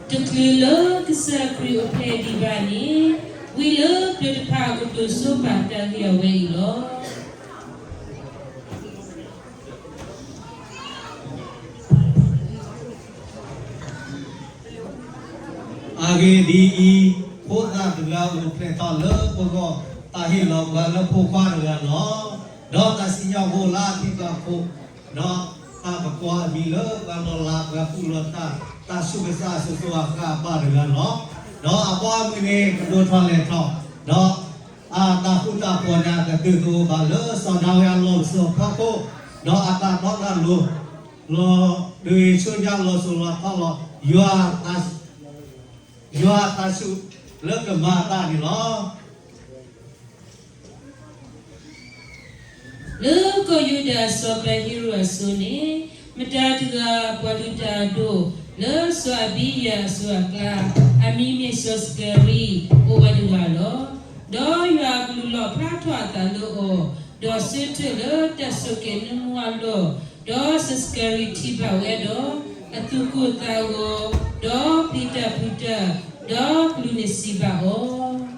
တချုးလၢကစၢ်ခရံာ်အိၣ်ဖျဲၣ်ဒံးဘၣ်န့ၣ်, ဝံလၢပျၢၤတဖၣ်အကတိၤဆိပာ်တၢ်ဂ့ၢ်အဝဲအံၤလီၤ. အဂ့ၢ်ဒ်အံၤ, ဖိသၣ်တဂၤအိၣ်ဖျဲၣ်ထီၣ်လၢပဂီၢ်, တၢ်ဟ့ၣ်လီၤပှၤလၢဖိခွါတဂၤလီၤ. ဒီးတၢ်စံၣ်ညီၣ်အိၣ်လၢအထံအကီၢ်, ဒီးတၢ်ကပီၤအမံၤလၢပှၤလီၤလးပှၤကူၣ်လီၤတၢ်, တၢ်ဆူးကစၢ်အစိၤစိၤအဃၣ်အဃၣ်တဂၤလီၤ. ဒီးအဘီအမုၢ်န့ၣ်ကဒိၣ်ထီၣ်လဲၢ်ထီၣ်, ဒီးအတၢ်ဃူတၢ်ဖိးန့ၣ်ကတုၤကအိၣ်ဘၣ်လၢစီၤဒၤဝံးအလီၢ်ပစိာ်အဖီခိၣ်, ဒီးအတၢ်တီတၢ်လိၤ လီၤဒုးဆူညါလီၤစိၤလီၤထီလီၤ, ယွၤ, ယွၤအတၢ်ဆိၣ်လၢကမၤအသးန့ၣ်လီၤ. လၢကီၢ်ယူဒၤအစီၤပၤဟ့ၤရိာ်အစိၤန့ၣ်, မတၤတဂၤပှၤလုၢ်တၢ်အဒိၣ် လၢစီၤအဘံယၤအစိၤအကျါ, အမံၤမ့ၢ်စီၤစကၤရံ, အိၣ်ဝဲတဂၤလီၤ. ဒီးယွၤအကလူးလီၣ်ဖျါထီၣ်အသးလၢအီၤ, ဒီးဆၢထၢၣ်လၢတၢ်ဆိၣ်က့ၤနၢမူအလီၢ်, ဒီးစီၤစကၤရံထံၣ်ဘၣ်ဝဲဒီး, အသူၣ်ကိၢ်သးဂီၤ, ဒီးပျံၤတၢ်ဖုးတၢ်, ဒီးကလူးန့ၣ်စံးဘၣ်အီၤ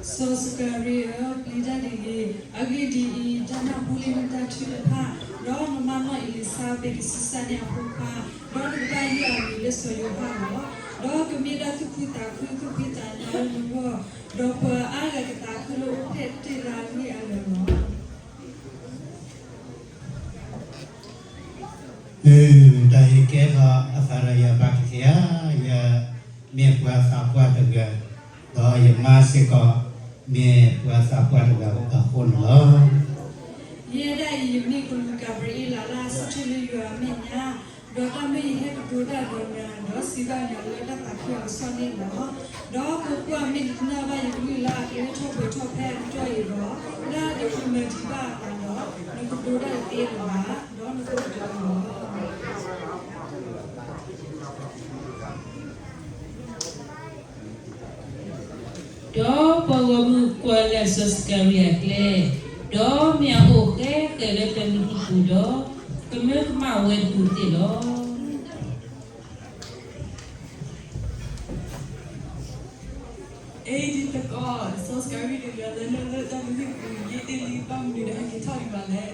စီၤစကၤရံဧၢ, ပျံၤတၢ်တဂ့ၤ. အဂ့ၢ်ဒ်အံၤ, တၢ်နၢ်ဟူလံနတၢ်ထုကဖၣ်, ဒီးနမါနီၢ်အ့လံၤစါဘ့းကဆံးစၢ်န့ၢ်အဖိခွါ, ဒီးနကဘၣ်ယုၢ်အမံၤလၢစီၤယိၤဟၣ်လီၤ. ဒီးကမ့ၢ်ဒၣ်သူၣ်ခုသးခု, သူၣ်ဖှံသးညီလၢနဂီၢ်, ဒီးပှၤအါဂၤကသးခုလၢအိၣ်ဖျဲၣ်တ့ၢ်လၢအဂ့ၢ်အဂီၢ်လီၤ. တၢ်အံၤကဲထီၣ်အသးဒီးယၤဘၣ်တက့ၢ်ဧါ. ယမ့ၢ်ပှၤသးပှၢ်တဂၤ, ဒီးယမါစ့ၢ်ကီးမ့ၢ်ပှၤသးပှၢ်တဂၤအဃိန့ၣ်လီၤ. ယဲဒၣ်အံၤယမ့ၢ်ကလူးကၤဘြံၤအ့လးလၢအစံးထီၣ်လၢယွၤအမဲာ်ညါ, ဒီးတၢ်မ့ၢ်ယဟဲကတိၤတၢ်ဒီးနၤ, ဒီးစံးဘၣ်နၤလၢတၢ်သးခုအကစီၣ်န့ၣ်လီၤ. ဒီးပှၤကိးဂၤမ့ၢ်တနာ်ဘၣ်ယကလုၢ်လၢအကဲထီၣ်ပှဲၤထီၣ်ဖဲအကတီၢ်အံၤဒီး, လၢအတချုးမၤဒံးဘၣ်အသးဒီး, နကတိၤတၢ်တသ့လၢၤဘၣ်, ဒီးနကအိၣ်ကတၢၢ်လီၤ. ဒီးပှၤဂီၢ်မုၢ်ကွၢ်လၢ်စီၤစကၤရံအကျဲ, ဒီးမ့ၢ်အအိၣ်ဃဲဃဲလၢတၢ်လုၢ်ဟံၣ်ပူၤဒီး, ကမၢကမၣ်ဝဲတကူာ်သ့ၣ်လီၤ. အ့ ဒ်သကိး, စီၤစကၤရံတဂၤလၢနလၢတၢ်လုၢ်ဟံၣ်ပူၤ, ယ့ၣ်တ့ၢ်လံဘၣ်မနုၤဒီးဟဲက့ၤထီၣ်ဒံးဘၣ်လဲၣ်.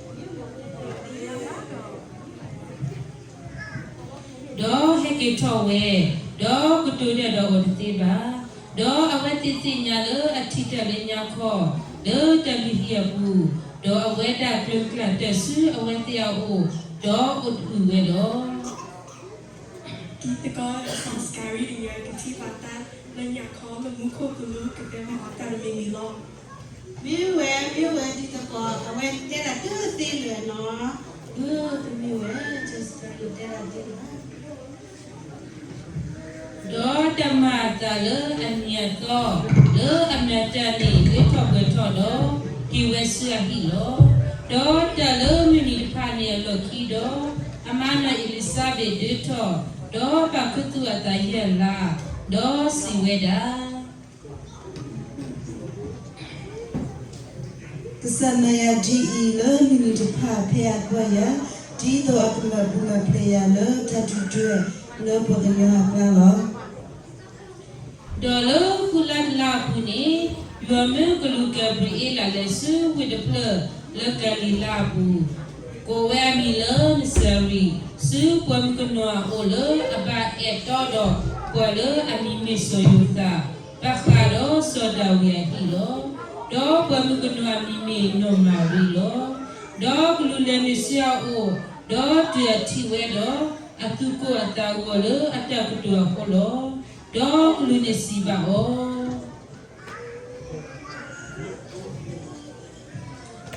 ဒီးဟဲက့ၤထီၣ်ဝဲ, ဒီးကတိၤတၢ်ဒီးအီၤတသ့ဘၣ်. ဒီးအဝဲသ့ၣ်သ့ၣ်ညါလၢအထံၣ်တၢ်လၢညါခီ, လၢတၢ်လုၢ်ဟံၣ်အပူၤ, ဒီးအဝဲဒၣ်ကျၢၤကျၢ်တၢၢ်ဆူအဝဲသ့ၣ်အအိၣ်, ဒီးအိၣ်တအုးဝဲလီၤ. ဒ်သကိးစီၤစကၤရံတဂၤကထံၣ်ဘၣ်တၢ်လၢညါခီလၢမူခိၣ်ကလူးကတဲမၤအီၤတၢ်တမံၤမံၤလီၤ. မ့ၢ်ဝဲ, မ့ၢ်ဝဲ ဒ်သကိး, အဝဲတဲဒၣ်တသ့လၢၤနီၤ, မ့ၢ်တမ့ၢ်ဝဲ, စီၤစကၤရံတဲဒၣ်သ့လီၤ. ဒီးတၢ်မၤအသးလၢအနံၤအသီ, လၢအမၤတၢ်န့ၣ်ဂ့ၤထီၣ်ပှဲၤထီၣ်ဒီး, က့ၤဝဲဆူအဟံၣ်လီၤ. ဒီးတၢ်လၢမုၢ်နံၤတဖၣ်န့ၣ်အလီၢ်ခံဒီး, အမါနီၢ်အ့လံၤစါဘ့းဒၢထီၣ်, ဒီးပာ်ခူသူၣ်အသးယဲၢ်လါ, ဒီးစံးဝဲဒၣ် ကစၢ်မၤယၤဒ်အံၤလၢမုၢ်နံၤတဖၣ်ဖဲအကွၢ်ယၤ, ဒ်သိးအကမၤပူၤမၤဖျဲးယၤလၢတၢ်ဒုၣ်ဒွဲၣ်လၢပှၤကညီအကျါလီၤ. ဒီးလၢဃုလါတလါအပူၤန့ၣ်, ယွၤမၢကလူးကၤဘြံၤအ့လးလဲၤဆူဝ့ၢ်တဖျၢၣ်လၢကၤလံၤလါအပူၤ, ကိးဝဲအမံၤလၢနစၤရ့း, ဆူပှၤမုၣ်ကနီၤအအိၣ်လၢအဘၣ်အဲၣ်တီဒီးပှၤလၢအမံၤမ့ၢ်စီၤယိၤသး, ဘၣ်ဃးဒီးစီၤဒၤဝံးအဟံၣ်လီၤ. ဒီးပှၤမုၣ်ကနီၤအမံၤမ့ၢ်နီၢ်မၤရံလီၤ. ဒီးကလူးလဲၤနုာ်ဆူအအိၣ်, ဒီးတုၤအထံၣ်ဝဲဒီး, အသူၣ်ကိၢ်အသးဂီၤလၢအတၢ်ကတိၤအဃိလီၤ. ဒီးကလူးန့ၣ်စံးဘၣ်အီၤ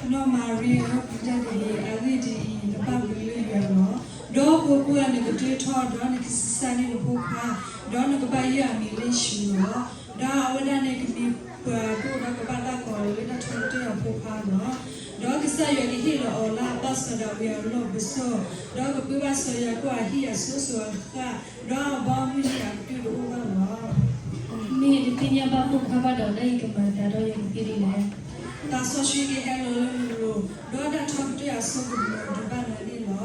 နီၢ်မၤရံဧၢ, ပျံၤတၢ်တဂ့ၤ. အဂ့ၢ်ဒ်အံၤ, နဘၣ်ဘျုးလၢယွၤလီၤ. ဒီးကိးကိးဂၤနကဒၢထီၣ်, ဒီးနကဆံးစၢ်န့ၢ်နဖိခွါ, ဒီးနကဘၣ်ယုၢ်အမံၤလၢယ့ၣ်ၡူးလီၤ. ဒီးအဝဲဒၣ်န့ၣ်ကမ့ၢ်ပှၤဒိၣ်ဒီးကဘၣ်တၢ်ကိးလၢတၢ်ထီကတၢၢ်အဖိခွါလီၤ. ဒီးကစၢ်ယွၤကဟ့ၣ်လီၤအီၤလၢအဘၣ်စီၤဒၤဝံးအလီၢ်ပစိာ်, ဒီးကပၢဘၣ်စီၤယၤကိာ်အဟံၣ်အစိၤစိၤအဃၣ်, ဒီးအဘီအမုၢ်န့ၣ်အကတၢၢ်တအိၣ်ဘၣ်လီၤ. မ့ၢ်တသ့ၣ်ညါဘၣ်ဖိခွါဘၣ်ဒီး တၢ်အံၤကမၤအသးဒီးယၤကသ့ဒ်လဲၣ်. သးစီဆှံကဟဲလီၤလၢနလိၤ, ဒီးတၢ်ထီကတၢၢ်အစိကမီၤဒုးဘၣ်နၤန့ၣ်လီၤ. လီၤ.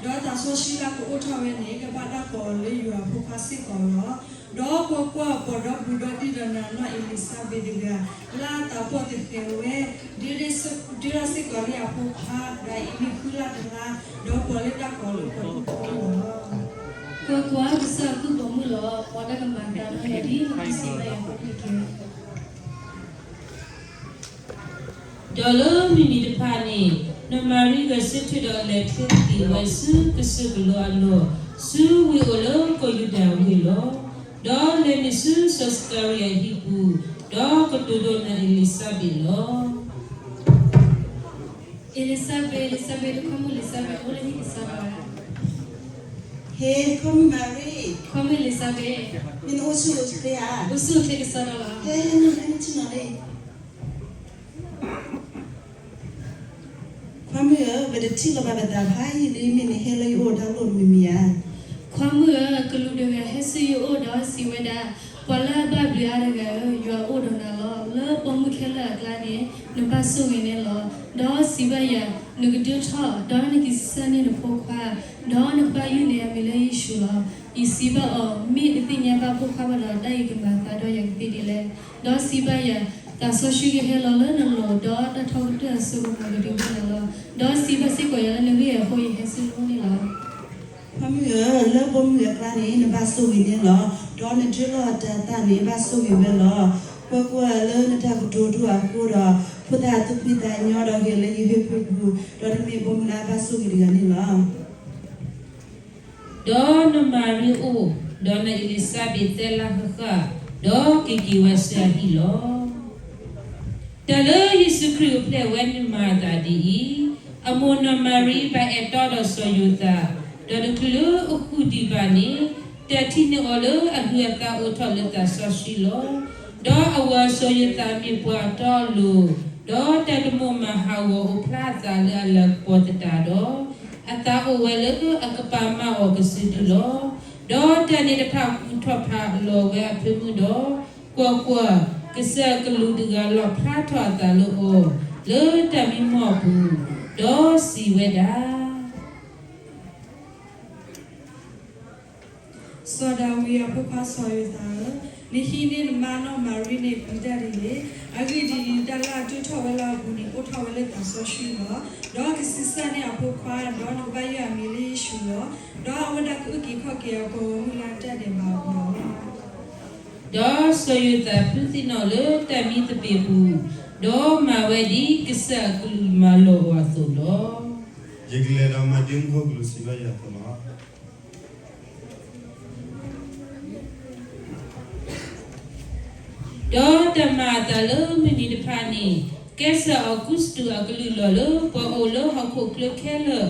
ဒီးသးစီဆှံလၢကအိၣ်ထီၣ်ဝဲန့ၣ် ကဘၣ်တၢ်ကိးအီၤလၢယွၤအဖိခွါစ့ၢ်ကီးလီၤ. ဒီးကွၢ်ကွၢ်, ပိာ်ဒီပုၢ်ဒီဝဲၢ်ဒီးနၤနီၢ်အ့လံၤစဘ့းတဂၤ လၢအသးပှၢ်တဃဲၤဝဲ, ဒုးထီၣ်စ့ၢ်ကီးလၢအဖိခွါ, ဒီးအံၤမ့ၢ်ဃုလါတလါ, ဒီးပှၤလၢတၢ်ကိးအီၤလၢပှၤဒူၣ်ဖိလီၤ. ကွၢ်ကွၢ်, ကစၢ်အကုၢ်ပိာ်မုၣ်လီၤ. ပှၤတၢ်ကမၤသးဒီးယၤဒ်နစံးဘၣ်ယၤအသိးန့ၣ်တက့ၢ်. ဒီးလၢမုၢ်နံၤတဖၣ်န့ၣ်, နီၢ်မၤရံဂဲၤဆၢထၢၣ်ဒီးလဲၤချ့က့ၤဝဲဆူကစၢၢ်ကလိအလီၢ်, ဆူဝ့ၢ်အိၣ်လၢကီၢ်ယူဒၤဝ့ၢ်လီၤ. ဒီးလဲၤနုာ်ဆူစီၤစကၤရံယၤအဟံၣ်ပူၤ, ဒီးကတိၤဒိးနၤအ့လံၤစဘ့းလီၤ. အ့လံၤစဘ့း, အ့လံၤစဘ့း, တခီမုၣ်အ့လံၤစဘ့း, အိၣ်လၢဟံၣ်ကစၢ်ဒီး, ဟ့ၣ်, တခီမုၣ်မၤရံ, တခီမုၣ်အ့လံၤစဘ့း, မ့ၢ်နအိၣ်ဆူၣ်အိၣ်ချ့ဧါ, အိၣ်ဆူၣ်အိၣ်ချ့ကစၢ်ဒီးလီၤ. ဟဲ, ဟဲ, နမ့ၢ်ထံၣ်နီၤလံ ခွါမုၣ်ဧၢ, ပတထံၣ်လိာ်ဘၣ်ပသးဖးယံာ်လံ, မ့ၢ်နဟဲလၢယအိၣ်တၢ်လိၣ်မံၤမံၤဧါ. ခွါမုၣ်ဧၢ, ကလူးတဂၤဟဲဆူယအိၣ်ဒီးစံးဝဲဒၣ်, ပှၤလၢအဘၣ်ဘျုးအါတဂၤဧၢ, ယွၤအိၣ်ဒီးနၤလီၤ. လၢပိာ်မုၣ်ခဲလၢာ်အကျါန့ၣ် နဘၣ်ဆိၣ်ဂ့ၤန့ၣ်လီၤ. ဒီးစံးဘၣ်ယၤ, နကဒုးထီၣ်, ဒီးနက့ၤစံးဆၢန့ၢ်နဖိခွါ, ဒီးနကဘၣ်ယုၢ်န့ၢ်အမံၤလၢယ့ၣ်ၡူးလီၤ. ယစံးဘၣ်အီၤ, မ့ၢ်တသ့ၣ်ညါဘၣ်ဖိခွါဘၣ်ဒီး တၢ်အံၤကမၤသးဒီးယၤကသ့ဒ်လဲၣ်. ဒီးစံးဘၣ်ယၤ, သးစီဆှံကဟဲလီၤလၢနလိၤ, ဒီးတၢ်ထီကတၢၢ်အစိကမီၤကဒုးဘၣ်နၤလီၤ. ဒီးစံးဘၣ်စ့ၢ်ကီးယၤလၢနဂ့ၢ်အဃိ ယဟဲဆူနအိၣ်န့ၣ်လီၤ. ခွါမုၣ်ဧၢ, လၢပိာ်မုၣ်အကျါန့ၣ် နဘၣ်ဆိၣ်ဂ့ၤန့ၣ်လီၤ. ဒီးနဒုးလိာ်အတၤသၣ်န့ၣ် ဘၣ်ဆိၣ်ဂ့ၤဝဲလီၤ. ကွၢ်ကွၢ်လၢနတၢ်ကတိၤဒိၣ်အဃိဒီး, ဖိသၣ်သူၣ်ဖှံသးညီဒီးဂဲၤလၢယဟၢဖၢပူၤ, ဒီးနမ့ၢ်ပိာ်မုၣ်လၢအဘၣ်ဆိၣ်ဂ့ၤတဂၤန့ၣ်လီၤ. ဒီးနီၢ်မၤရံအိၣ်, ဒီးနီၢ်အ့လံၤစဘ့းသၢလါဃၣ်ဃၣ်, ဒီးက့ၤက့ၤဝဲဆူအဟံၣ်လီၤ. တၢ်လၢယ့ၣ်ၡူးခရံာ်အိၣ်ဖျဲၣ်ဝဲန့ၣ်မၤအသးဒ်အံၤ, အမိၢ်နီၢ်မၤရံဘၣ်အဲၣ်တီဒီးစီၤယိၤသး, ဒီးတချုးလၢအဃုာ်ဒံးဘၣ်န့ၣ်, တၢ်ထံၣ်န့ၢ်အီၤလၢအဘျုးအသးအိၣ်ထီၣ်လၢသးစီဆှံလီၤ. ဒီးအဝၤစီၤယိၤသးမ့ၢ်ပှၤအတီအလိၤ, ဒီးတၢ်တမိၣ်မၤဟးဂီၤအိၣ်ဖျါအသးလၢအလၤကပီၤသတးဒီး, အသးအိၣ်ဝဲလၢအကပာ်မၢ်အီၤကစုဒုလီၤ. ဒီးတၢ်န့ၣ်တဖၣ်ကူၣ်ထီၣ်ဖးလီၤဝဲအဖၢမုၢ်ဒီး, ကွၢ်ကွၢ်, ကစၢ်အကလူးတဂၤလီၣ်ဖျါထီၣ်အသးလၢအီၤ, လၢတၢ်မံမီၢ်အပူၤ, ဒီးစံးဝဲဒၣ် စီၤဒၤဝံးအဖိခွါစီၤယိၤသးဧၢ, နဟံးန့ၢ်နမါနီၢ်မၤရံန့ၣ် ပျံၤတၢ်ဒ်လဲၣ်. အဂ့ၢ်ဒ်အံၤ, တၢ်လၢအတုၤထီၣ်ဝဲလၢအပူၤန့ၣ် အိၣ်ထီၣ်ဝဲလၢသးစီဆှံလီၤ. ဒီးကစံးဆၢန့ၢ်အဖိခွါ, ဒီးနကဘၣ်ယုၢ်အမံၤလၢယ့ၣ်ၡူးလီၤ. ဒီးအဝဲဒၣ်ကအုၣ်က့ၤခီၣ်က့ၤအပှၤဂီၢ်မုၢ်လၢအတၢ်ဒဲးဘးအပူၤလီၤ. ဒီးစီၤယိၤသးဖုးသံနီၣ်လၢတၢ်မံသပ့ၤပူၤ, ဒီးမၤဝဲဒ်ကစၢ်အကလူးမၤလိာ်အီၤအသိးလီၤ. ယကလဲၤဒီးမၤဒ့မူခိၣ်ကလူးစံးဘၣ်ယၤအသိးလီၤ. ဒီးတၢ်မၤအသးလၢမုၢ်နံၤတဖၣ်န့ၣ်, ကဲစၢ်အီၤကူစတူးအကလုၢ်လီၢ်လၢပှၤအိၣ်လၢဟီၣ်ခိၣ်ချၢခဲလၢာ်,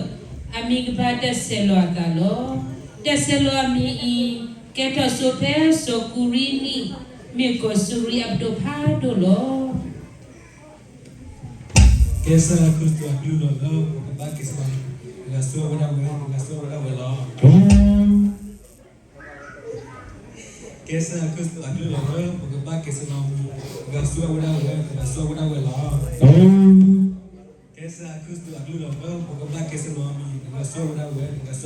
အမံၤကဘၣ်တၢ်ဆဲးလီၤအသးလီၤ. တၢ်ဆဲးလီၤအမံၤအံၤ, ကဲထီၣ်ဆိဖဲစီၤကူရံနံၣ်, မ့ၢ်ကီၢ်စူၤရံအပဒိၣ်ဖးဒိၣ်လီၤ. ကဲစၢ်ခရံာ်အကလုၢ်လီၢ်လၢပကဘၣ်က့ၤစၢ်, တဂၤဆူအဝဲဒၣ်ဝဲ, တဂၤဆူအဝဲဒၣ်ဝဲလီၤ. ကဲစၢ်ခရံာ်အကလုၢ်လီၢ်လၢပကဘၣ်က့ၤစၢ်, တဂၤဆူအဝဲဒၣ်ဝဲ, တဂၤဆူအဝဲဒၣ်ဝဲလီၤ. ကဲစၢ်ခရံာ်အကလုၢ်လီၢ်လၢပကဘၣ်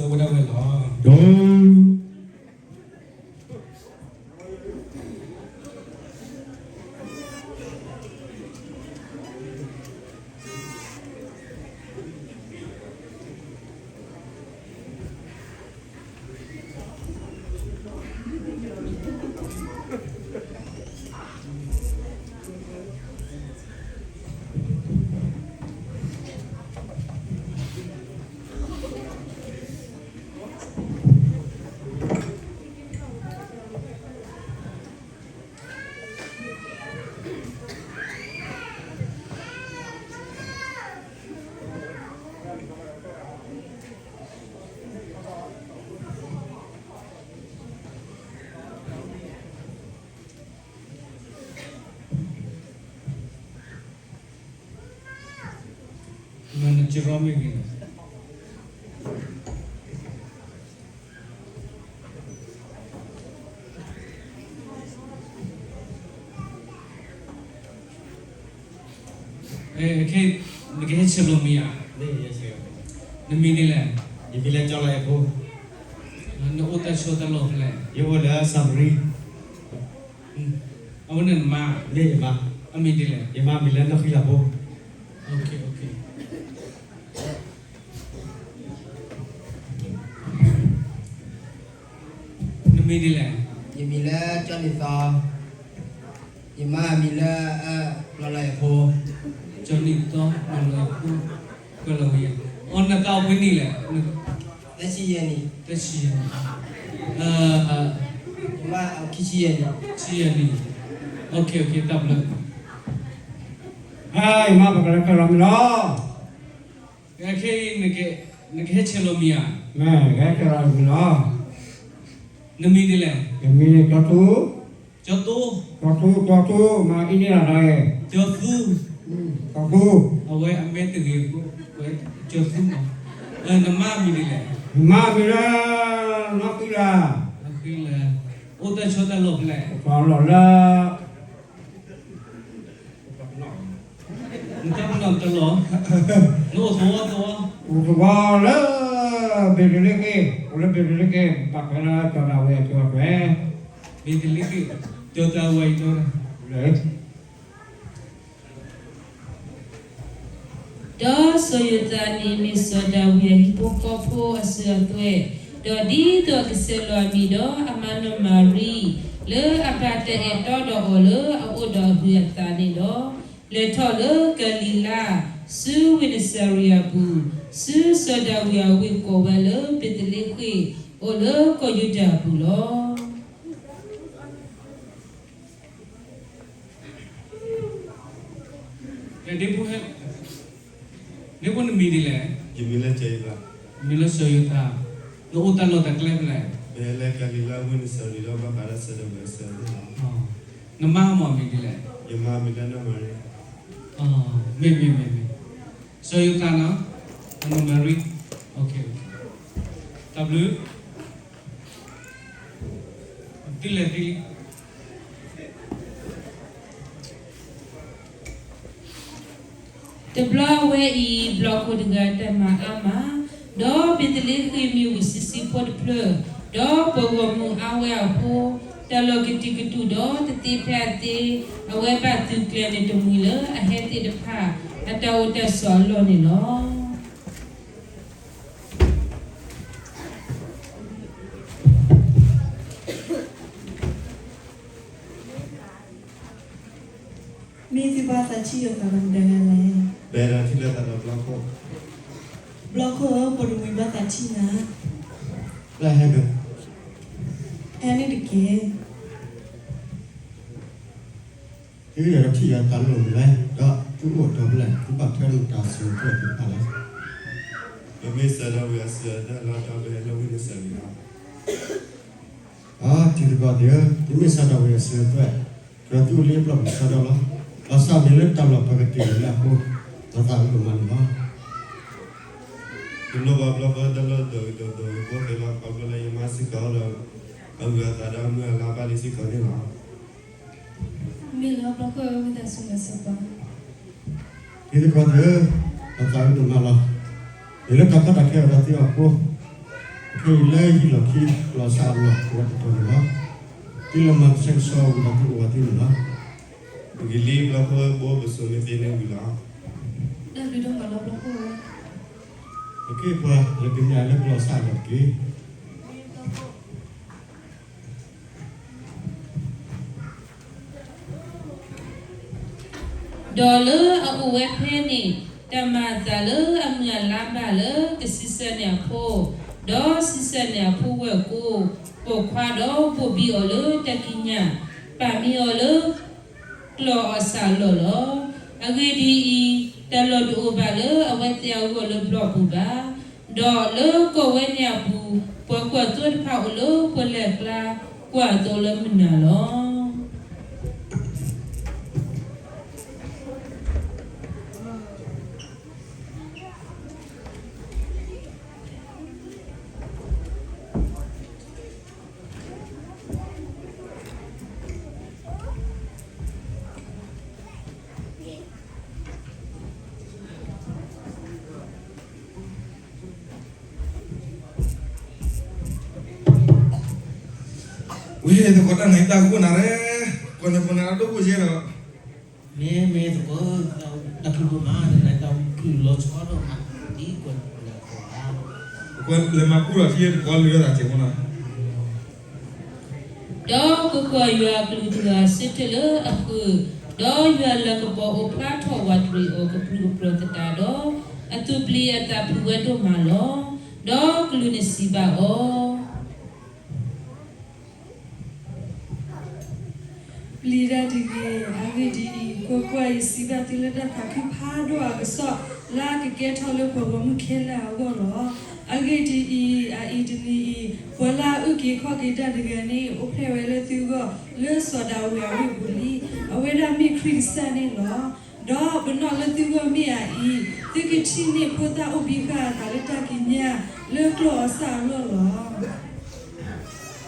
က့ၤစၢ်, တဂၤဆူအဝဲဒၣ်ဝဲ, တဂၤဆူအဝဲဒၣ်ဝဲလီၤ. မ့ၢ်နစံးရီမ့ၢ်ဂ့ၤန့ၣ်, နကဟဲဆဲးလီၤမံၤဧါ, နမံၤဒ်လဲၣ်. မံၤလၢကၠီလီၤအဲၣ်ဖိ, နအိၣ်တၢ်ဆီတၢ်လီၢ်ဖဲလဲၣ်. ယအိၣ်လၢစၣ်မရံ. အဝဲန့ၣ်နမါ, မ့ၢ်ယမါ, အမံၤဒ်လဲၣ်. ယမါမံၤလၢနီၢ်ဃံလၤဖိ. နမံၤဒ်လဲၣ်. ယမံၤလၢကၠီနံၣ်သီ, ယမါမံၤလၢ လီၤလီၤအဲၣ်ဖိ. ကၠီနံၣ်သီ လီၤလီၤအဲၣ်ဖိ, ကလီၤဝံၤယၤ. အီ နသးအိၣ်ဖဲနံၣ်လဲၣ်. သၢဆံယဲၢ်နံၣ်, သၢဆံယဲၢ်နံၣ်, ယမါ ခံဆံယဲၢ်နံၣ်, ခံဆံယဲၢ်နံၣ်. တၢ်ဘျုး. ယမါ ပကလဲၤကရၢမံၤလီၤ. ခဲအံၤ နကဟဲဆဲးလီၤမံၤဧါ. မ့ၢ်ကဟဲဆဲးလီၤမံၤလီၤ. နမံၤဒ်လဲၣ်. ယမံၤကၠီသူ, ကၠီသူ, ကၠီသူ, ကၠီသူ, မၤအံၤန့ၣ်လီၤတၢ်, ကၠီသူ, ကၠီသူ, အဝဲအမဲတဂ့ၤ, ကၠီသူမး. နမါမံၤဒ်လဲၣ်. ယမါမံၤလၢ နီၢ်ဃံလၤ, နီၢ်ဃံလၤ, အိၣ်တၢ်ဆီတၢ်လီၢ်ဖဲလဲၣ်. အိၣ်တၢ်လီၢ်လၢ နတၢ်ပနီၣ်တလီၢ်, နအိၣ်သဝီသဝီ, အိၣ်သဝီလၢ ဘ့းလ့ဟ့ၣ်, အိၣ်လၢဘ့းလ့ဟ့ၣ်, ဘၣ်ဃးလၢကၠီၤဒၤဝံးအကၠိၤအကွဲၤ, ဘ့းလ့ဟ့ၣ်, ကၠီၤဒၤဝံးအကၠိၤ, လၢ ဒီးစီၤယိၤသးန့ၣ် မ့ၢ်စီၤဒၤဝံးအဟံၣ်ဖိဃီဖိအစၢၤအသွဲၣ်, ဒီးဒ်သိးအကဆဲးလီၤအမံၤဒီးအမါနီၢ်မၤရံ, လၢအဘၣ်တၢ်အဲၣ်တီဒီးအီၤလၢအအိၣ်ဒီးအဟုးအသးန့ၣ်လီၤ. လဲၤထီၣ်လၢကၤလံၤလါ, ဆူဝ့ၢ်နစၤရ့းအပူၤ, ဆူစီၤဒၤဝံးအဝ့ၢ်ကိးဝဲလၢဘ့းသလ့ဃ့ၣ်, အိၣ်လၢကီၢ်ယူဒၤအပူၤလီၤ. ဒ့ဖိ, ဒ့ဖိနမံၤဒ်လဲၣ်. ယမံၤလၢစီၤယိၤသး, မံၤလၢစီၤယိၤသး, နအိၣ်တၢ်လီၢ်တၢ်ကျဲဖဲလဲၣ်. ပဟဲလၢကၤလံၤလါဝ့ၢ်နစၤရ့းဒီးဘၣ်ဃးဒီးစီၤဒၤဝံးအစၢၤအသွဲၣ်လီၤ. နမါမ့ၢ်မံၤဒ်လဲၣ်. ယမါမံၤလၢနီၢ်မၤရံ. မ့ၢ်မ့ၢ်မ့ၢ်မ့ၢ်, စီၤယိၤသးနီၤ, နီၢ်မၤရံ, တၢ်ဘျုး, သုလဲၤသံလံ. တဘျီအဝဲအံၤ ဘျီၣ်ခိၣ်တဂၤတၢ်မၤအါမး, ဒီးဘ့းသလ့ဃ့ၣ်မ့ၢ်ဝံၤဆံးဆံးဖိတဖျၢၣ်, ဒီးပှၤဂီၢ်မုၢ်အါဝဲအဃိ, တၢ်လီၢ်ကတုာ်ကတူာ်ဒီးတသ့ဖဲအသ့, အဝဲဘၣ်သုးကျဲၤန့ၣ်တမှံၤလၢအဟဲသ့ၣ်တဖၣ် အတၢ်အိၣ်တၢ်ဆိးအလီၢ်န့ၣ်လီၤ. မ့ၢ်သုဘၣ်သးထံၣ်ယသးဒီးမတၤတဂၤလဲၣ်. ပအဲၣ်ဒိးထံၣ်လိာ်သးဒီးဘျီၣ်ခိၣ်. ဘျီၣ်ခိၣ်ဧၢ, ပိာ်တမှံၤဘၣ်သးထံၣ်နၤ. ပျဲဟဲဒီး, ဟဲန့ၣ်တက့ၢ်. သုအဲၣ်ဒိးထံၣ်ယၤတၢ်လိၣ်မနုၤလဲၣ်, ဒီးသုအိၣ်ဒီးဖဲလဲၣ်, သုဘၣ်ထွဲဒီးမတၤအစၢၤအသွဲၣ်သ့ၣ်တဖၣ်လဲၣ်. ပမ့ၢ်စီၤဒၤဝံးအစၢၤအသွဲၣ်လီၤ, ဒီးပဟဲလၢဝ့ၢ်နစၤရ့းလီၤ. တံၤသကိးသ့ၣ်ဧၢ, သုမ့ၢ်စီၤဒၤဝံးအစၢၤအသွဲၣ်, ဒီးသုအိၣ်လၢယပျီၢ်ပူၤကစီဒီလီၤ. ဘၣ်ဆၣ်မ့ၢ်လၢတၢ်လီၢ်ပကတ့ၢ်လၢအဃိ, ပသးဝံၣ်ဒိၣ်မးန့ၣ်လီၤ. တလိၣ်ဘၣ်ဘျီၣ်ခိၣ်တၢ်လီၢ်ဒိၣ်ဒိၣ်ဒိၣ်ဒိၣ်ဘိသ့ၣ်လီၤ, ခီဖျိလၢယမါစ့ၢ်ကီးအိၣ်ဒီး အဟုးအသးဒီးအမုၢ်အလါဘၣ်လံစ့ၢ်ကီးန့ၣ်လီၤ. မ့ၢ်လၢဘျီၣ်ခိၣ်ဧၢ, ဝံသးစူၤမၤစၢၤပှၤ. တံၤသကိးသ့ၣ်ဧၢ, ပသးဝံၣ်ဒိၣ်မးလီၤ. မ့ၢ်လၢတၢ်ကီတၢ်ခဲအိၣ်ဒီးသုအဃိ, ခဲအံၤလၢဟံၣ်လီၢ်ခံ လီၤစၢ်အလီၢ်ဝဲတတီၤန့ၣ်လီၤ. သုလဲၤမၤကဆှဲကဆှီဝံၤဒီးသုအိၣ်ဝဲသ့န့ၣ်လီၤ. ဂ့ၤလံဘျီၣ်ခိၣ်ဧၢ, ဘိပစိာ်မ့ၢ်သ့န့ၣ်ဝံၤလီၤ. တၢ်ဘျုးဒိၣ်မးလီၤဘျီၣ်ခိၣ်ဧၢ. ပက့ၤကွၢ်လၢကမျၢၢ်လၢကလီၤစၢ်အလီၢ်တက့ၢ်. ဒီးလၢအအိၣ်ဝဲဖဲန့ၣ်, တၢ်မၤအသးလၢအမုၢ်အလါဘၣ်လၢကဆံးစၢ်န့ၢ်အဖိ, ဒီးဆံးစၢ်န့ၢ်အဖိဝဲၢ်ကိာ်, ပိာ်ခွါဒီးဘိၣ်ဘံၣ်အီၤလၢတၢ်ကံးညာ်, ပာ်မံအီၤလၢ ကျီၢ်အီၣ်ဆၣ်အလီၢ်လီၤ. အဂ့ၢ်ဒ်အံၤ, တၢ်လီၢ်တအိၣ်ဘၣ်လၢအဝဲသ့ၣ်အဂီၢ်လၢဘျီၣ်ပူၤဘၣ်. ဒီးလၢကီၢ်ဝဲန့ၣ်အပူၤ, ပှၤကွၢ်သိတဖၣ်အိၣ်လၢပှဲၤလဲၣ်ကျါ, ကွၢ်အသိးလၢမုၢ်နၤလီၤ. တၢ် ဝဲသကိးတၢ်နံၤတၢ်ကအိၣ်နၤရဲ, ကွၢ်နကိးနၤတၢ်ဒိၣ်ကိၢ်ယဲဒီး, မ့ၢ်မ့ၢ်သကိး, တၢ်ဖုၣ်ဖိမး တၢ်ဖုၣ်လီၤဆီဒိၣ်မး, ဒ်ကွၢ်နကိးနၤသကိးဧါ, ကွၢ်လဲၤမၤဘူၣ်ဒီးထံသကိးလၢသးကဲးဖိနီၤ. ဒီးကွၢ်ကွၢ်, ယွၤအကလူးတဂၤဆၢထၢၣ်လၢအဃၢၤ, ဒီးယွၤလၤကပီၤအိၣ်ဖျါထီၣ်ဝးတရံးအီၤကပြုၢ်ကပြီၤသတးဒီး, အသူၣ်ပျံၤအသးဖုးဝဲဒိၣ်မးလီၤ. ဒီးကလူးန့ၣ်စံးဘၣ်အီၤ ပျံၤတၢ်တဂ့ၤ, အဂ့ၢ်ဒ်အံၤ, ကွၢ်ကွၢ်, ယစံးဘၣ်သုလၢတၢ်သးခုဖးဒိၣ်အကစီၣ် လၢအကကဲထီၣ်လၢပှၤဂီၢ်မုၢ်ခဲလၢာ်အဂီၢ်လီၤ. အဂ့ၢ်ဒ်အံၤ, အအံၤတနံၤအံၤ, ပှၤလၢအအုၣ်က့ၤခီၣ်က့ၤတၢ်တဂၤန့ၣ် အိၣ်ဖျဲၣ်ဝဲလၢသုဂီၢ် လၢစီၤဒၤဝံးအဝ့ၢ်ပူၤလံ. အဝဲဒၣ်မ့ၢ်ခရံာ်ကစၢ်န့ၣ်လီၤ. ဒီးပနီၣ်လၢသုဂီၢ်မ့ၢ်အအံၤ, သုကထံၣ်န့ၢ်ဖိသၣ်အိၣ်ဘံဃာ်အသးလၢတၢ်ကံးညာ် လၢကျီၢ်အီၤဆၣ်အလီၢ်လီၤ.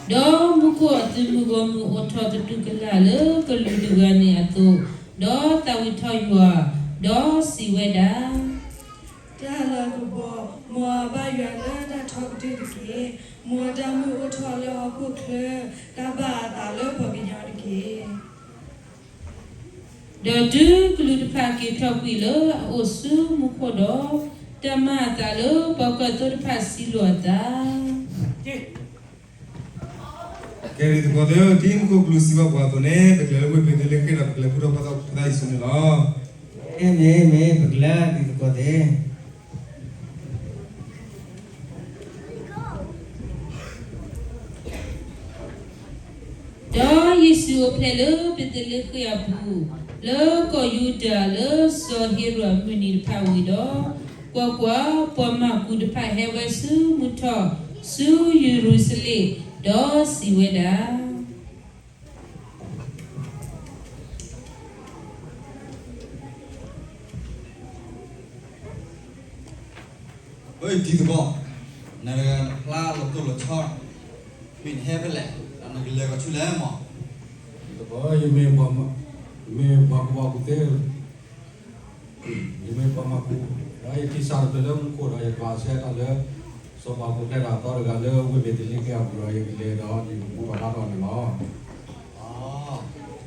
ဒီးမူခိၣ်အသုးမုၢ်ဂီၢ်မုၢ်အိၣ်ထီၣ်သတူၢ်ကလာ်လၢကလူးတဂၤန့ၣ်အသိး, ဒီးသးဝံၣ်ထီၣ်ယွၤ, ဒီးစံးဝဲဒၣ်, တၢ်လၤကပီၤ, မ်အဘၣ်ယွၤလၢတၢ်ထီကတၢၢ်တက့ၢ်. မ်အတၢ်မုၢ်အိၣ်ထီၣ်လၢဟီၣ်ခိၣ်ချၢ, တၢ်ဘၣ်အသးလၢပှၤကညီတက့ၢ်. ဒီးတုၤကလူးတဖၣ်က့ၤထီၣ်ကွံာ်လၢအအိၣ်ဆူမူခိၣ်ဒီး, တၢ်မၤအသးလၢပှၤကွၢ်သိတဖၣ်စံးလိာ်အသး, ကဲ တံၤသကိးသ့ၣ်ဧၢ, ဒ်မူခိၣ်ကလူးစံးဘၣ်ပှၤအသိးန့ၣ်, ပကလဲၤလၢဝ့ၢ်မ့ၢ်သ့လ့ဃ့ၣ်ဒီး ပကလဲၤဘူၣ်ထီၣ်ဘါထီၣ်ဖိသၣ်ယ့ၣ်ၡူးန့ၣ်လီၤ. မ့ၢ်မ့ၢ်မ့ၢ်, ပကလဲၤတံၤသကိးသ့ၣ်. ဒီးယ့ၣ်ၡူးအိၣ်ဖျဲၣ်လၢဘ့းသလ့ဃ့ၣ်အပူၤ, လၢကီၢ်ယူဒၤလၢစီၤဟ့ၤရိာ်အမုၢ်နံၤတဖၣ်ဝံၤဒီး, ကွၢ်ကွၢ်, ပှၤမၢကူးတဖၣ်ဟဲဝဲဆူမုၢ်ထီၣ်ဆူယရူၤၡလ့ၣ်, ဒီးစံးဝဲဒၣ် တံၤသကိး, နတဂၤနဖျါလီၤတိၢ်လီၤဆီ, မ့ၢ်နဟဲဖဲလဲၣ်, ဒီးနကလဲၤကီးဆူလဲၣ်မး. တံၤသကိး, ယမ့ၢ်ပှၤ, ယမ့ၢ်ပှၤကူးဘၣ်ကူးသ့, ယမ့ၢ်ပှၤမၢကူး, ဒီးယထံၣ်စၢ်တဖျၢၣ်လၢမူခိၣ်ဒီး ယကွၢ်ဆၢတၢ်လၢ စီၤပၤပူၤဖျဲးတၢ်အသီတဂၤလၢဝ့ၢ်ဘ့းသလ့ဃ့ၣ်အပူၤဒီး ယကလဲၤဒီး ယကဘူၣ်ထီၣ်ဘါထီၣ်န့ၣ်လီၤ.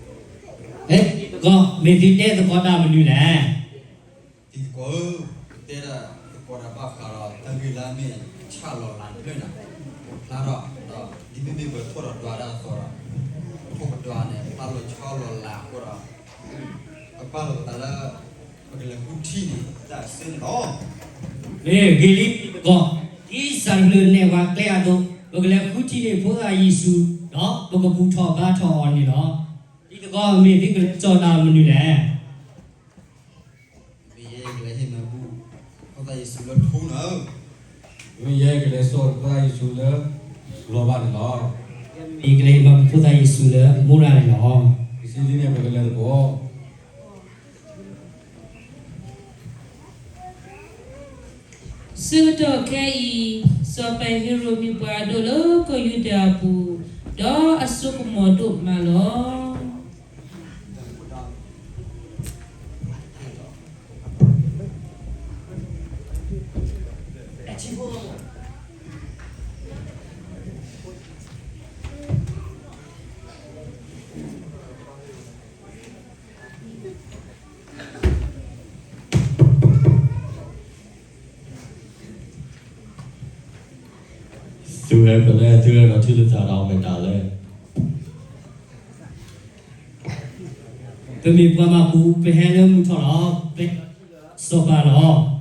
တံၤသကိး, မ့ၢ်သုတဲသကိးတၢ်မနုၤလဲၣ်. တံၤသကိးဧၢ, ပတဲတၢ်သကိးတၢ်ဘၣ်ဃးဒီး တၢ်ဂ့ၢ်လၢအမ့ၢ်ဆၣ်လီၤလးတဖျၢၣ်န့ၣ်, ဖျါထီၣ်ဒီး ဒ်မ့မ့ၢ်ပှၤထိၣ်ဒီးဒွးတၢ်အသိးဒီး, ပထိၣ်ပဒွးန့ၣ် ဖျါလီၤဆီလီၤလးအဃိဒီး, ပပာ်လီၤပသးလၢ ပကလဲၤဃုထံၣ်န့ၢ်တၢ်အဆၢန့ၣ်လီၤ. မ့ၢ်ဂ့ၤလံတံၤသကိး, ဒ်စၢ်တဖျၢၣ်နဲၣ်ပှၤကျဲအသိး, ပကလဲၤဃုထံၣ်န့ၢ်ဖိသၣ်ယ့ၣ်ၡူး, ဒီးပကဘူၣ်ထီၣ်ဘါထီၣ်အီၤန့ၣ်လီၤ. တံၤသကိး, မ့ၢ်သုကလဲၤစိာ်တၢ်မနုၤလဲၣ်. မ့ၢ်ယဲယကလဲၤဟ့ၣ်မၤဘူၣ် ဖိသၣ်ယ့ၣ်ၡူးလၢထူနီၤဧၢ. မ့ၢ်ယဲကလဲၤစိာ်ဖိသၣ်ယ့ၣ်ၡူးလၢ လီၤဘၣ်န့ၣ်လီၤ. ယကလဲၤဟ့ၣ်မၤဘူၣ်ဖိသၣ်ယ့ၣ်ၡူးလၢမိၢ်ရၣ်န့ၣ်လီၤ. ပစံးဒ်န့ၣ် ပကလဲၤသကိး. ဆၢကတီၢ်ခဲအံၤ, စီၤပၤဟ့ၤရိာ်မ့ၢ်ပှၤအဒိၣ်လၢကီၢ်ယူဒၤအပူၤ, ဒီးအစိကမီၤဒိၣ်မးလီၤ. သုဟဲဖဲလဲၣ်, သုဟဲဒီးထံၣ်လိာ်သးဒီးမ့ၢ်တၢ်လဲၣ်. ပမ့ၢ်ပှၤမၢကူး, ပဟဲလၢမုၢ်ထီၣ်လီၤ, ပစီၤပၤလီၤ.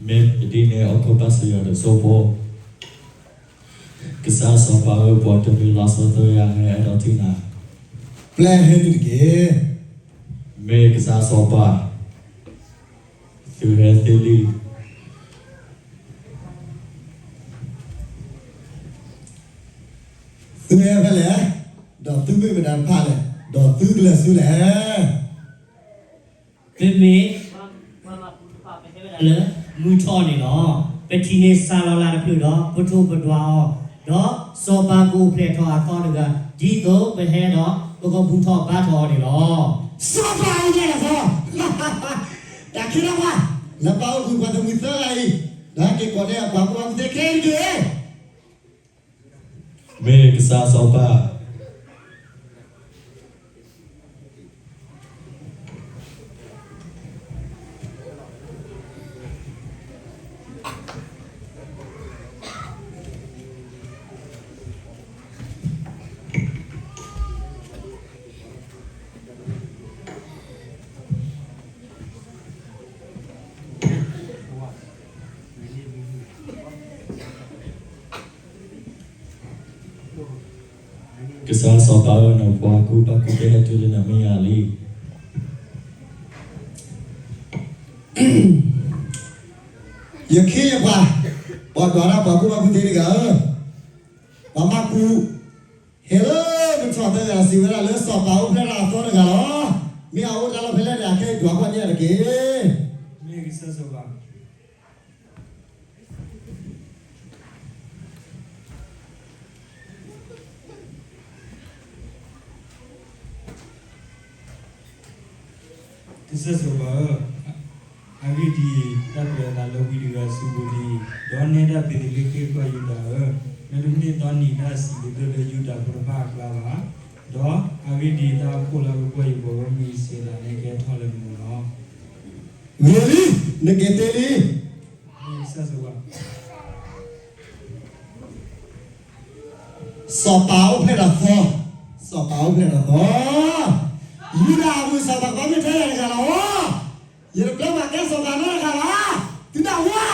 မ့ၢ်ဒ်န့ၣ် အိၣ်ခိးဘၣ်စၢၤယွၤဒီးဆိဖိ. ကစၢ်စီၤပၤဧၢ, ပှၤတမံၤလီၤဆီသၢဂၤဟဲအဲၣ်ဒိးထံၣ်နၤ. ပျဲဟဲနုာ်တက့ၢ်. မ့ၢ်ကစၢ်စီၤပၤ, သုဟဲသ့လံ. သုဟဲဖဲလဲၣ်, ဒီးသုမ့ၢ်မတၤတဖၣ်လဲၣ်, ဒီးသုကလဲၤဆူလဲၣ်. ပမ့ၢ်ပှၤမၢကူးတဖၣ် ပဟဲဝဲဒၣ်လၢမုၢ်ထီၣ်န့ၣ်လီၤ. ပထံၣ်န့ၢ်စၢ်လီၤလးတဖျၢၣ်ဒီး ပထိၣ်ပဒွးအီၤ, ဒီးစီၤပၤကအိၣ်ဖျဲၣ်ထီၣ်အသီတဂၤ, ဒ်သိးပဟဲဒီး ပကဘူၣ်ထီၣ်ဘါထီၣ်အီၤန့ၣ်လီၤ. စီၤပၤအံၤလဲၣ်လီၤ. တၢ်ခံးတၢ်ဘၣ်, လၢပၢ်အိၣ်ဘှံးပှၤတမှံၤသၢဂၤအံၤ, ဒီးဟဲက့ၤကိးန့ၢ်အပှၤကူးဘၣ်ကူးသ့ခဲအံၤတက့ၢ်. မ့ၢ်ကစၢ်စီၤပၤ, ကစၢ်စီၤပၤဧၢ, နပှၤကူၣ်ဘၣ်ကူၣ်သ့ဟဲတုၤလၢနမဲာ်ညါလံ. ယခ့ယပှၤ, ပှၤဒွးတၢ်ပှၤကူၣ်ဘၣ်ကူၣ်သ့တဂၤဧၢ, ပှၤမၤကူၣ်, ဟဲလၢမုၢ်ထီၣ်သၢဂၤစံးဝဲဒၣ်လၢစီၤပၤအိၣ်ဖျဲၣ်တၢ်အသီတဂၤလီၤ. မ့ၢ်အအိၣ်တၢ်လီၢ်ဖဲလဲၣ်န့ၣ် အခဲအံၤဒွးကွၢ်န့ၢ်တက့ၢ်. မ့ၢ်ကစၢ်စီၤပၤ ကစၢ်စီၤပၤဧၢ, အဂ့ၢ်ဒ်အံၤ, တၢ်ကွဲးအသးလၢဝံတဂၤအစုပူၤလံ, ဒီးနဲဒၣ်ဘ့းသလ့ဃ့ၣ်ကီၢ်ယူဒၤဧၢ, မ့တမ့ၢ်ဒီးနံၤတၢ်စံးတဒၢလၢယူဒၤဖိတဖၣ်အကျါဘၣ်. ဒီးအဂ့ၢ်ဒ်အံၤ, တၢ်အခိၣ်လၢအကကွၢ်ယပှၤဂီၢ်မုၢ်အံၤစဲးဒၣ်န့ၣ် ကဲထီၣ်လၢနမူလီၤ. ဂ့ၤလံ, နက့ၤသ့လံ. ကစၢ်စီၤပၤ စီၤပၤအိၣ်ဖျဲၣ်တၢ်သီ, စီၤပၤအိၣ်ဖျဲၣ်တၢ်သီ, ယူဒၤအဂုၤစီၤပၤကဘၣ်မ့ၢ်ထဲယၤတဂၤလီၤ. ယတကျၢၤဘၣ်ကဲစီၤပၤနီတဂၤဘၣ်, သုဒၣ်ဝါ,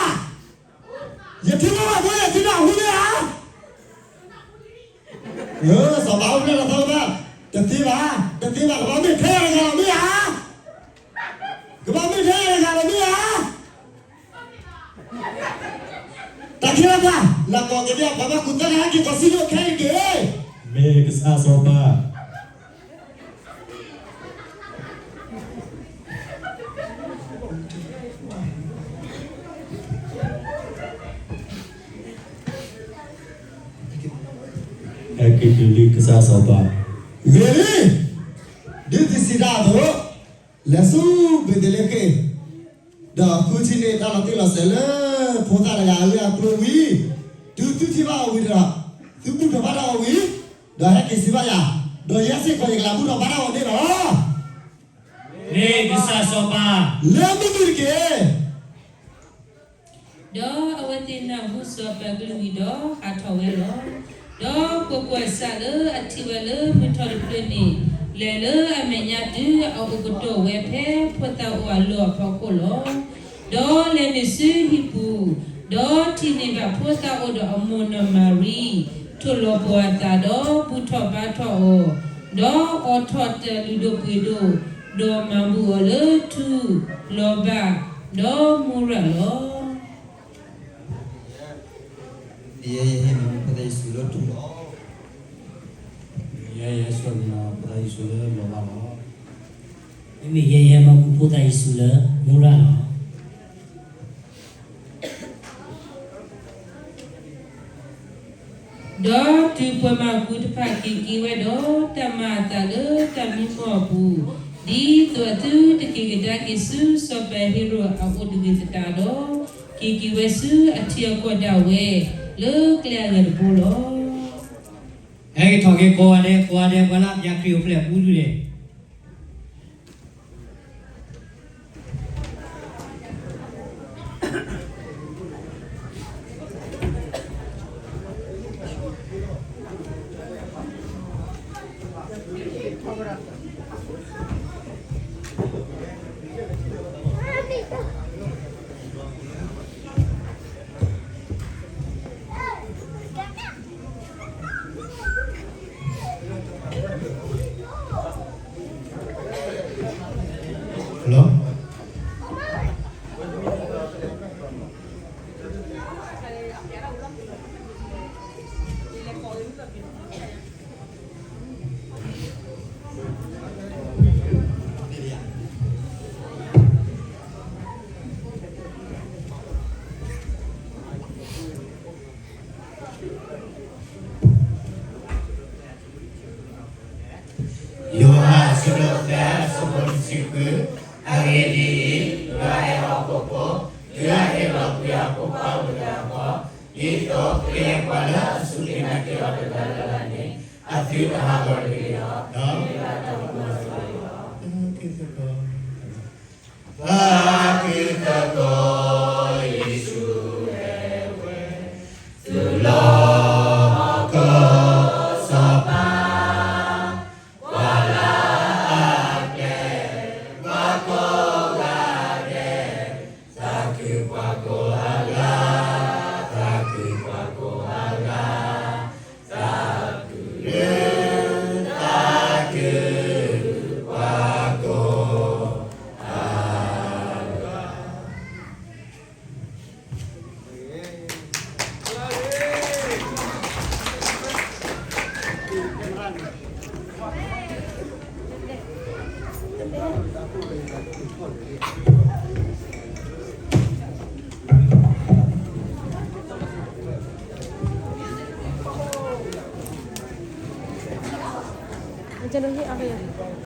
ယထံၣ်ဘၣ်ဘၣ်ဖိယသုဒၣ်ဟူမ့ၢ်ဧါ. စီၤပၤအိၣ်ဖျဲၣ်တၢ်သီကဘၣ်, တသ့ဘၣ်, တသ့ဘၣ် ကဘၣ်မ့ၢ်ထဲယၤတဂၤလီၤမ့ၢ်ဧါ, ကဘၣ်မ့ၢ်ထဲယၤတဂၤလီၤမ့ၢ်ဧါ. တၢ်ခဲလၢာ်ပှၤ, နကိးက့ၤဒ်ပှၤဘၣ်ကူၣ်သ့တဂၤ ဟဲက့ၤကီၢ်စံယိၣ်ခဲအံၤတက့ၢ်. မ့ၢ်ကစၢ်စီၤပၤ ဟဲက့ၤတုၤလံကစၢ်စီၤပၤ, ဂ့ၤလံ, ဒ်သုစံးတၢ်အသိး, လဲၤဆူဘ့းသလ့ဃ့ၣ်, ဒီးဃုထံၣ်န့ၢ်တၢ်လီၤတံၢ်လီၤဆဲးလၢဖိသၣ်တဂၤအဂ့ၢ်အကျိၤဝံၤ, တုၤသုထံၣ်ဘၣ်အီၤဝံၤဒီး, သုဘူၣ်ထီၣ်ဘါထီၣ်အီၤဝံၤ, ဒီးဟဲက့ၤစံးဘၣ်ယၤ, ဒီးယဲစ့ၢ်ကီးယကလၤဘူၣ်ထီၣ်ဘါထီၣ်အီၤန့ၣ်လီၤ. မ့ၢ်ကစၢ်စီၤပၤ လၢမုၢ်မုၢ်တက့ၢ်. ဒီးအဝဲသ့ၣ်နၢ်ဟူစီၤပၤကလုၢ်ဝံၤဒီးဟးထီၣ်ဝဲလီၤ. ဒီးကွၢ်ကွၢ်, စးလၢအထံၣ်ဝဲလၢမုၢ်ထီၣ်တဖျၢၣ်န့ၣ်, လဲၤလၢအမဲာ်ညါတုၤအအိၣ်ကတီၢ်ဝဲဖဲဖိသၣ်အိၣ်အလီၢ်အဖီခိၣ်လီၤ. ဒီးလဲၤနုာ်ဆူဟံၣ်ပူၤ, ဒီးထံၣ်န့ၢ်ဘၣ်ဖိသၣ်အိၣ်ဒီးအမိၢ်နီၢ်မၤရံ, ထိၣ်လီၤပှီၢ်အသးဒီးဘူၣ်ထီၣ်ဘါထီၣ်အီၤ, ဒီးအိးထီၣ်တၢ်လုၢ်ဒိၣ်ပှ့ၤဒိၣ်, ဒီးမၤဘူၣ်အီၤလၢထူ, လီၤဘၣ်, ဒီးမူရၤလီၤ. မ့ၢ်ယဲယဟဲမၤဘူၣ်ဖိသၣ်ယ့ၣ်ၡူးလၢထူလီၤ. မ့ၢ်ယဲယဟဲဆှၢမၤဘူၣ်ဖိသၣ်ယ့ၣ်ၡူးလၢလီၤဘၣ်လီၤ. မ့မ့ၢ်ယဲယဟဲမၤဘူၣ်ဖိသၣ်ယ့ၣ်ၡူးလၢမူရၤလီၤ. ဒီးတုၤပှၤမၤကူတဖၣ်က့ၤက့ၤဝဲဒီး, တၢ်မၤအသးလၢတၢ်မံမီၢ်အပူၤ, ဒ်သိးအသုတက့ၤကဒါက့ၤဆူစီၤပၤဟ့ၤရိာ်အအိၣ်တဂ့ၤသတးဒီး, က့ၤက့ၤဝဲဆူအထံအကီၢ်ဒၣ်ဝဲ, လၢကျဲအဂၤတဘိလီၤ. ဟဲက့ၤထီၣ်က့ၤကိးဂၤဒဲး, ကိးဂၤဒဲး ပှၤလၢအပျးခရံာ်အိၣ်ဖျဲၣ်ပူၤဒုးဒဲး. ယိၤဟၣ်အဆၢဒိၣ်သၢ အဆၢဖိတဆံဃု, အဂ့ၢ်ဒ်အံၤ, ယွၤအဲၣ်ဟီၣ်ခိၣ်ဖိ, တုၤအဟ့ၣ်လီၤကွံာ်အဖိခွါအိၣ်တဂၤဃီ, ဒ်သိးပှၤလၢအစူၢ်က့ၤနာ်က့ၤအီၤတဂၤလၢ်လၢ်န့ၣ်, အသုတဟးဂီၤတဂ့ၤလီၤ. ဒီးမ့ၢ်ဘၣ်တၢ်မူအသီလီၤ. သးခုသကိး, ယ့ၣ်ၡူးအဲၣ်ဝဲ, သုလီၢ်ကီၢ်စီၤပၤ, ပှၤလၢအပျဲၢ်, ပှၤကိးဂၤဒဲး, သးခုပှၤကိးဂၤ, သးခုပှၤကိးဂၤ, သး Aja dong hi, apa ya?